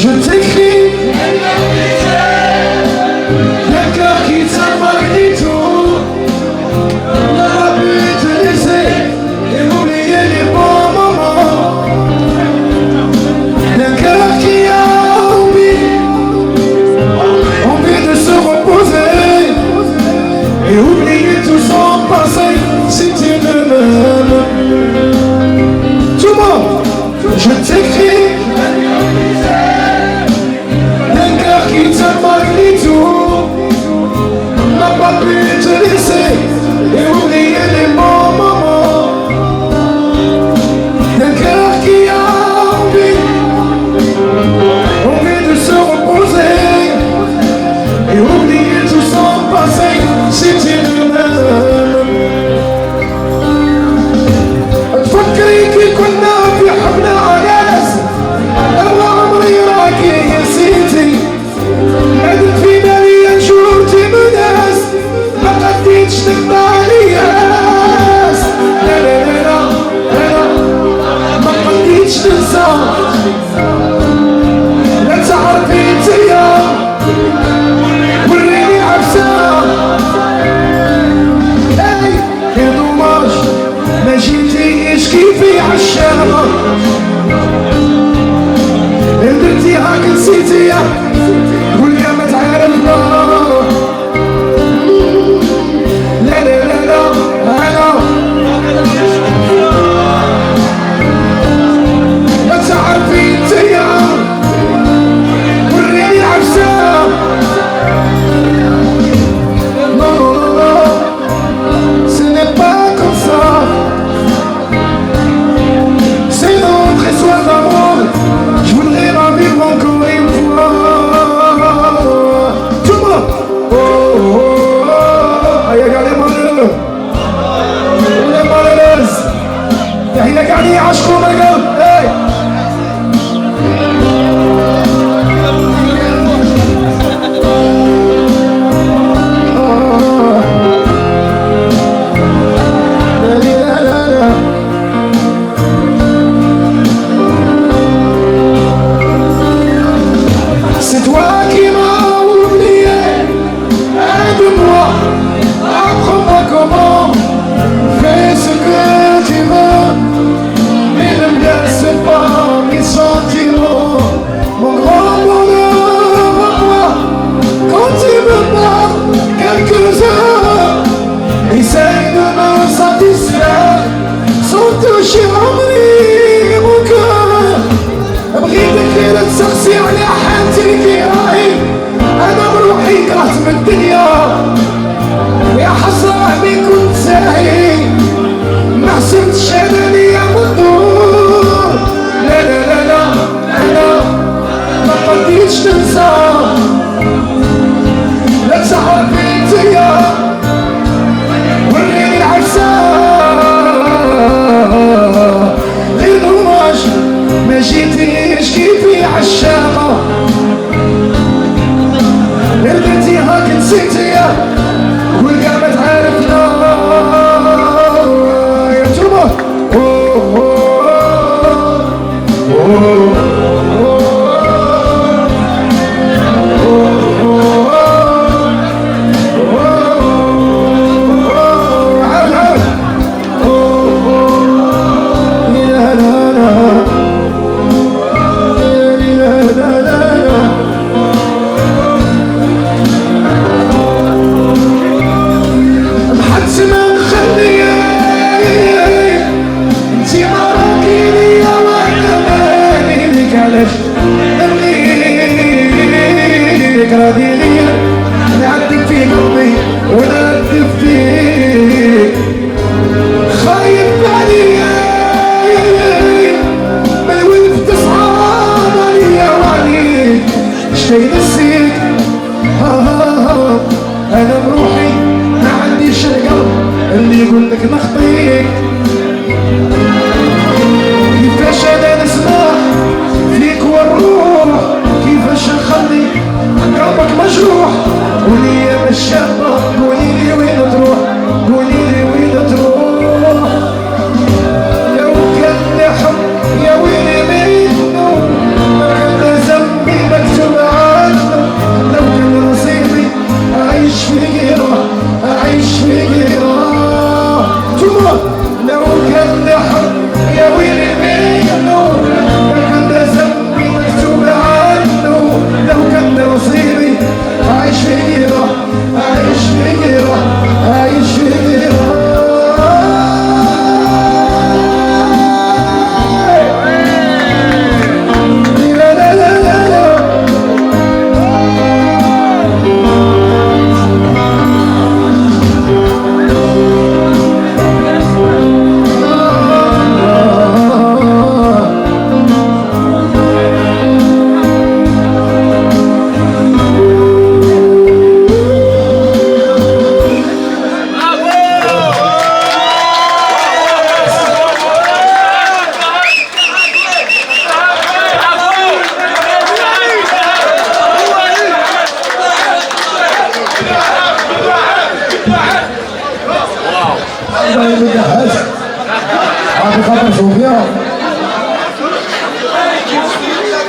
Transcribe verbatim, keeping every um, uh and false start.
Je t'écris d'un cœur qui t'a magnéto. On n'a pas pu te laisser et oublier les bons moments. D'un cœur qui a envie, envie de se reposer et oublier tout son passé. Si tu ne m'aimes, tout le monde, je t'écris d'un cœur qui t'a magnéto. On n'a pas pu te laisser et oublier les bons moments. D'un cœur qui a envie, envie de se reposer et oublier tout son passé. Si tu ne m'aimes, تفكري كي كنا في حبنا على ناس، أنا عمري راكي نسيتي. عدت فينا ليا نشور تي مناس، ما قديتش تقطع لياس. لا، لا، لا، لا، لا، لا. ما قديتش تنسى. لا تعرفي انتيا، وريني عفسة. اي، يا دوماج، ما جيتيش كيفي عالشارع. درتي هاك نسيتي، واليوم تعرفنا. لا، لا، لا، لا، أنا. ما تعرفي انتيا، وريني عفسة. Non, non, non, non. Ce n'est pas comme ça. C'est notre histoire d'amour. Je voudrais la vivre encore une fois. Tout le monde. Oh, oh, oh, oh. Aïe, aïe, aïe, les malheureux. Les malheureuses. تحية كاع اللي يعشقوا من القلب. Hey. C'est toi qui m'as oublié. Aide-moi, apprends-moi comment. Fais ce que tu veux, mais ne me laisse pas mes sentiments. Mon grand bonheur à moi, quand tu me parles, quelques heures, essaye de me satisfaire sans toucher à mon cœur. بغيتك غير تسقسي على حالتي كي راهي. أنا بروحي كرهت من الدنيا، يا حسرة علي كنت ساهي، ما حسبتش أنا ليا مدور. لا، لا، لا، لا، أنا ما قدرتش ننسى. لا تعرفي انتيا، وريني العفسة. غير dommage ما جيتيش كيفي عشاقة. غير درتي هاك نسيتي، والكاع ما تعرفنا. يا توبة. أوه، أوه، أوه. الله يمدحك. عطي خاطر صوفيا.